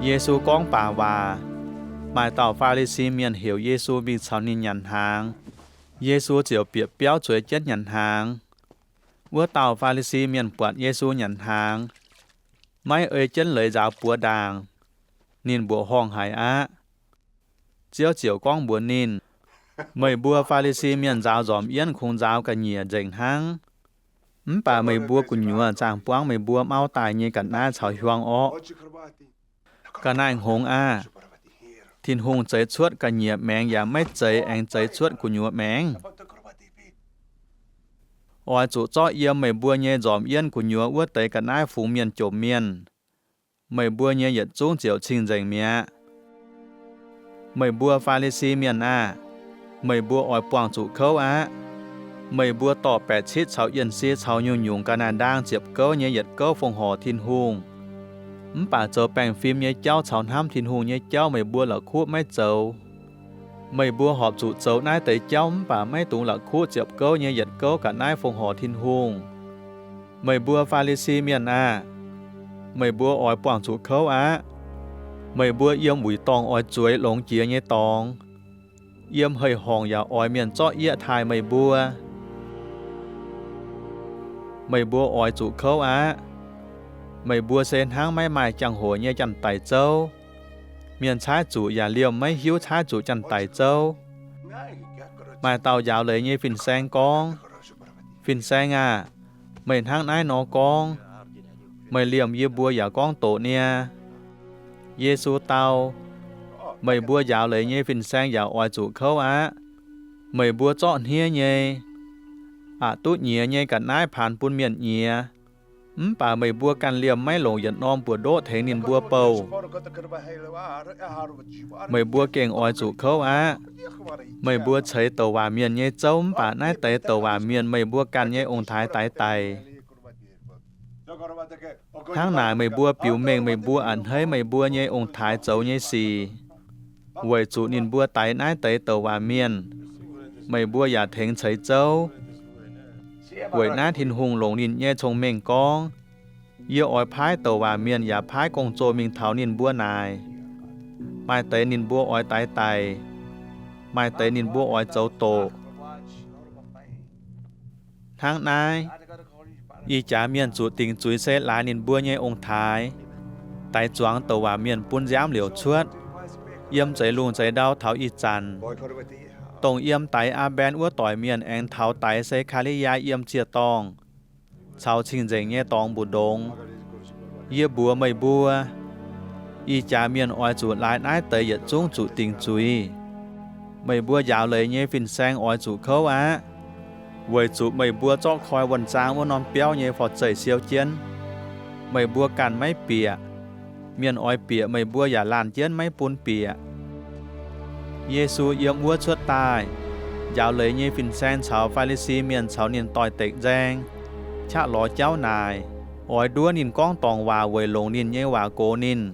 Yesu gorngv baac waac, maaih dauh Faa^li^si Mienh heuc Yesu mingh caux ninh nyanc hnaangx. Yesu ziouc bieqc biauv zueiz jienv nyanc hnaangx. Wuov dauh Faa^li^si Mienh buatc Yesu nyanc hnaangx, maiv ei jienv leiz nzaaux buoz ndaangc, ninh mbuoqc horngh haic aqv. Ziouv ziouc gorngv mbuox ninh, Meih mbuo Faa^li^si Mienh nzaaux nzormc yienv kungx nzaaux ga'nyiec nzengc hnangv, mv baac meih mbuo gu'nyuoz zaangh buangv meih mbuo mauv daaih nyei ga'naaiv caux hiuang orqv. Ga'naaiv-hngongx aah! Tin-Hungh zeix cuotv ga'nyiec maengx yaac maiv zeiz aengx zeix cuotv gu'nyuoz maengx. Oix zuqc zorqv yiem meih mbuo nyei nzormc yienv gu'nyuoz wuov deix ga'naaiv fungx mienh jomc mienh, meih mbuo nyei yietc zungv ziouc cing-nzengc mi'aqv. Meih mbuo Faa^li^si Mienh aah! Meih mbuo oix buangh zuqc kouv aqv. Meih mbuo dorh baeqc citv caux yienh sie caux nyungc-nyungc ga'naaiv-ndaang ziepc gouv nyei yietc gouv fongc horc Tin-Hungh, mv baac zoux baengh fim nyei jauv caux hnamv Tin-Hungh nyei jauv meih mbuo la'kuqv maiv zoux. Meih mbuo horpc zuqc zoux naaiv deix jauv mv baac maiv dungx la'kuqv ziepc gouv nyei yietc gouv ga'naaiv fongc horc Tin-Hungh. Meih mbuo Faa^li^si Mienh aah! Meih mbuo oix buangh zuqc kouv aqv. Meih mbuo yiem wuic dorngh oix zueiz longx jiex nyei dorngx, yiem hei-horngc yaac oix mienh zorqv yieqv taaih meih mbuo. Meih mbuo oix zuqc kouv aqv. Meih mbuo se hnangv maiv maaih jangx-hoc nyei janx-daic zouv. Mienh caaiv zuqc yaac liemh maiv hiuv caaiv zuqc janx-daic zouv. Maaih dauh njaaux leiz nyei fin-saeng gorngv, Fin-Saeng aah! Meih hnangv naaiv nor gorngv, meih liemh yie mbuo yaac gorngv doqc niaa. Yesu dau, Meih mbuo njaaux leiz nyei fin-saeng yaac oix zuqc kouv aqv. Meih mbuo zorqv hniev nyei, aqc duqv nyiex nyei ga'naaiv paanx bun mienh nyiex, mv baac meih mbuo ganh liemh maiv longc yietc norm buoz-ndoqv tengx ninh mbuo bouh. Meih mbuo gengh oix zuqc kouv aqv. Meih mbuo ceix douc waac mienh nyei zouv mv baac naaiv deix douc waac mienh meih mbuo ganh nyei ong-taaix daix daic. Hnangv naaic meih mbuo biux mengh meih mbuo a'hneiv meih mbuo nyei ong-taaix zoux nyei sic, weic zuqc ninh mbuo daix naaiv deix douc waac mienh, meih mbuo yaac tengx ceix zouv. Weic naaiv Tin-Hungh longc ninh nyei cong-mengh gorngv, Yie oix paaiv douc waac mienh yaac paaiv gong-zoh mingh taux ninh mbuo naaic. Maaih deix ninh mbuo oix daix daic, maaih deix ninh mbuo oix zoux doqc. Hnangv naaiv, ih jaax mienh zuqc dingc zuiz se laaix ninh mbuo nyei ong-taaix, daix zuangx douc waac mienh bun nziaamv liouc cuotv, yiem zeix lungh zeix ndau taux ih zanc, dongh yiem daix Aa^mben wuov doic mienh aengx taux daix Se^kaa^li^yaa yiem ziec-dorngh caux cing-nzengc nyei dorngx mbu'ndongx. Yie mbuox meih mbuo, ih jaax mienh oix zuqc laaix naaiv deix yietc zungv zuqc dingc zuiz. Meih mbuo njaaux leiz nyei fin-saeng oix zuqc kouv aqv, weic zuqc meih mbuo zorqv koi wuonh zaang wuov norm biauv nyei forv-zeih siou jienv. Meih mbuo ganh maiv bieqc. Mienh oix bieqc meih mbuo yaac laanh jienv maiv bun bieqc. Yesu yiem wuov cuotv daaih, njaaux leiz nyei fin-saeng caux Faa^li^si Mienh caux ninh doix-dekc nzaeng, qaqv lorz jauv naaic, oix nduov ninh gorngv dorngc waac weic longc ninh nyei waac gox ninh.